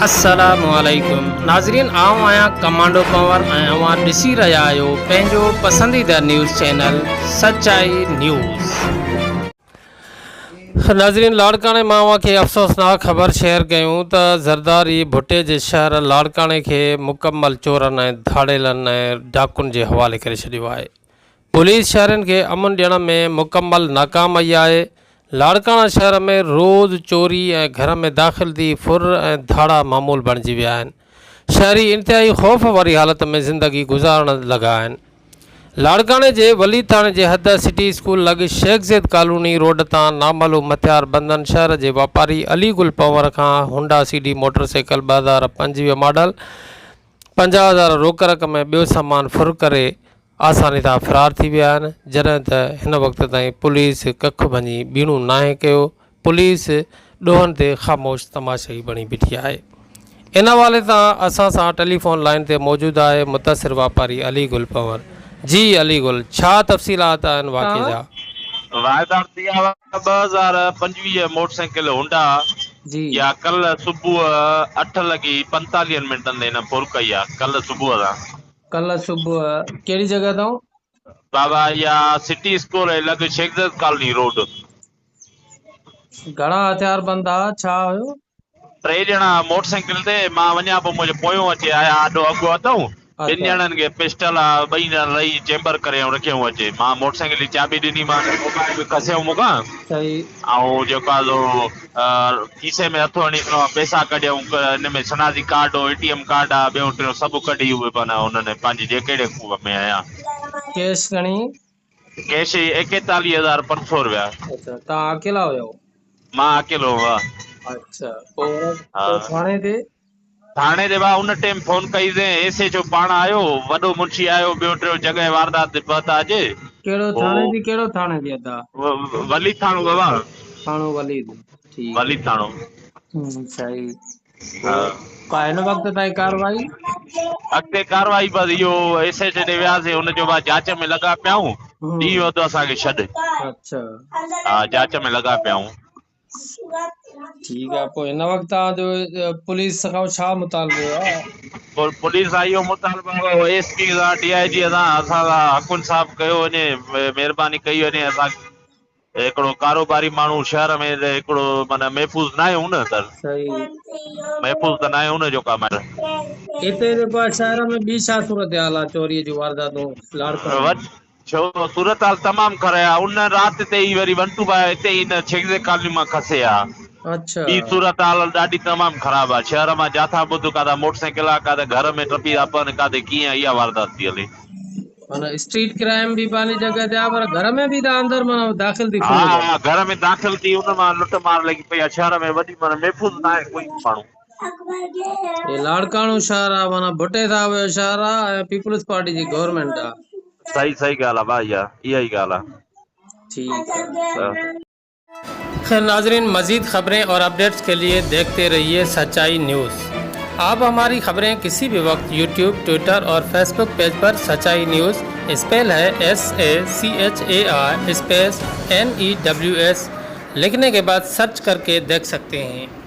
السلام عليڪم ناظرين آئون آهيان ڪمانڊو پنور ۽ اوهان ڏسي رهيا آهيو پنهنجو پسنديده نيوز چينل سچائي نيوز. ناظرين لاڙڪاڻي مان اوهان کي افسوسناڪ خبر شيئر ڪيون ته زرداري ڀٽي جي شهر لاڙڪاڻي کي مڪمل چورن ۽ ڌاڙيلن ۽ ڊاڪن جي حوالي ڪري ڇڏيو آهي پوليس شهرين کي امن ڏيڻ ۾ مڪمل ناڪام وئي آهي، لاڙڪاڻا شهر ۾ روز چوري ۽ گهر ۾ داخل ٿي ڦر ۽ ڌاڙا معمول بڻجي ويا آهن، شهري انتهائي خوف واري حالت ۾ زندگي گذارڻ لڳا آهن. لاڙڪاڻي جي وليد ٿاڻي جي حد سٽي اسڪول لڳ شيخ زيد ڪالوني روڊ تان نامعلوم هٿياربندن شهر جي واپاري علي گل پنهور کان Honda C D motorcycle 2025 model 50,000 روڪ رقم ۽ ٻيو سامان ڦر ڪري آساني سان فرار ٿي ويا آهن جڏهن ته هن وقت تائين پوليس ڪک ڀڃي ٻيڻو ناهي ڪيو پوليس ڏوهن تي خاموش تماشائي بڻي بيٺي آهي ان حوالي سان اسان سان ٽيليفون لائين تي موجود آهي متاثر واپاري علي گل پنور جي علي گل ڇا تفصيلات آهن واقعي جا. واردات ٿي آهي 2025 موٽر سائيڪل هونڊا يا ڪلهه صبح اٺ لڳي پنتاليهن منٽن تي هن ڦر ڪئي آهي ڪلهه صبح سان. ڪلهه صبح ڪهڙي جڳهه تان؟ بابا اها سٽي اسڪول جي لڳ شيخ زيد ڪالوني روڊ. گهڻا هٿيار بند ها ڇا هيو؟ ٽي ڄڻا موٽر سائيڪل تي، مان وڃان پيو منهنجي پويون اچي آيا آڏو اڳو اٿئون، ٻن ڄڻن کي پسٽل آ ٻئي ڄڻا لئي چيمبر ڪري ۽ رکيائون اچي، مان موٽر سائيڪل جي چاٻي ڏني مان موبائل به کسيائون مون کان ۽ جيڪو آ سو کيسي ۾ هٿ هڻي ان مان پئسا ڪڍيائون ان ۾ شنازي ڪارڊ هو اي ٽي ايم ڪارڊ آ ٻيو ٽيون سڀ ڪڍي اهي معنيٰ انهن پنهنجي جي ڪهڙي کوهه ۾ هنيا. ڪيش گهڻي؟ ڪيش 41500 روپيا. اڇا توهان اڪيلا هيو؟ مان اڪيلو هئس. اڇا پوء ٿاڻي تي؟ ٿاڻي تي ڀاء ان ٽيم فون ڪئي سين ايس ايڇ او پاڻ آيو وڏو منشي آيو ٻيو ٽيو جڳهه واردات تي پهتا اچي. ڪهڙو ٿاڻي تي ڪهڙو ٿاڻي تي ادا؟ وليد ٿاڻو بابا. ٿاڻو وليد ٺيڪ. وليد ٿاڻو. صحيح ڪا هن وقت تائين ڪارروائي؟ اڳتي ڪارروائي بس اهو ايس ايڇ ڏي وياسين ان چيو ڀاء جاچ ۾ لڳا پيا آهيون ڏينهن اڌ اسان کي ڇڏ. اڇا. ها جاچ ۾ لڳا پيا آهيون. ٺيڪ آ پوء هن وقت توهان جو پوليس کان ڇا مطالبو آ؟ پوليس سان اهو مطالبو آ ايس پي سان ڊي I جي سان اسان سان حق انصاف ڪيو وڃي مهرباني ڪئي وڃي اسان هڪڙو ڪاروباري ماڻهو شهر ۾ هڪڙو معنيٰ محفوظ ناهيون نه سر محفوظ ته ناهيون نه جو ڪا مهل. هتي جيڪو آ شهر ۾ ٻي ڇا صورتحال آ چوري جون وارداتون لاڙڪاڻي ۾. ڇو صورتحال تمام خراب آ ان رات تي ئي وري ون ٽو فائيو هتي ئي هن شيخ ڪالوني مان کسي آ ٻي صورتحال ڏاڍي تمام خراب آ شهر مان جاٿان ٻڌ ڪاٿا موٽر سائيڪل آ ڪاٿي گهر ۾ ٽپي ٿا پون ڪاٿي ڪيئن اها واردات ٿي هلي. معنيٰ اسٽريٽ ڪرائيم به پنهنجي جڳهه تي آ پر گهر ۾ به ته اندر معنيٰ داخل ٿي ها ها گهر ۾ داخل ٿي ان مان لٽ مار لڳي پئي آ شهر ۾ وڏي معنيٰ محفوظ ناهي ڪوئي به ماڻهو. هي لاڙڪاڻو شهر آ معنيٰ ڀٽي صاحب جو شهر آ ۽ پيپلز پارٽي جي گورنمينٽ آ. صحيح صحيح ڳالهه آ ڀاء اها اها ئي ڳالهه آ. ٺيڪ آ. خير ناظرين مزيد خبرين اور اپڊيٽس کے لئي ديکتي رهيي سچائي نيوز آپ هماري خبرين ڪسي به وقت يوٽيوب ٽوئٽر اور فيسبوڪ پيج پر سچائي news spell he S A C H A I space N E W S لکني ڪي بعد سرچ ڪر ڪي ديک سڪتي هين.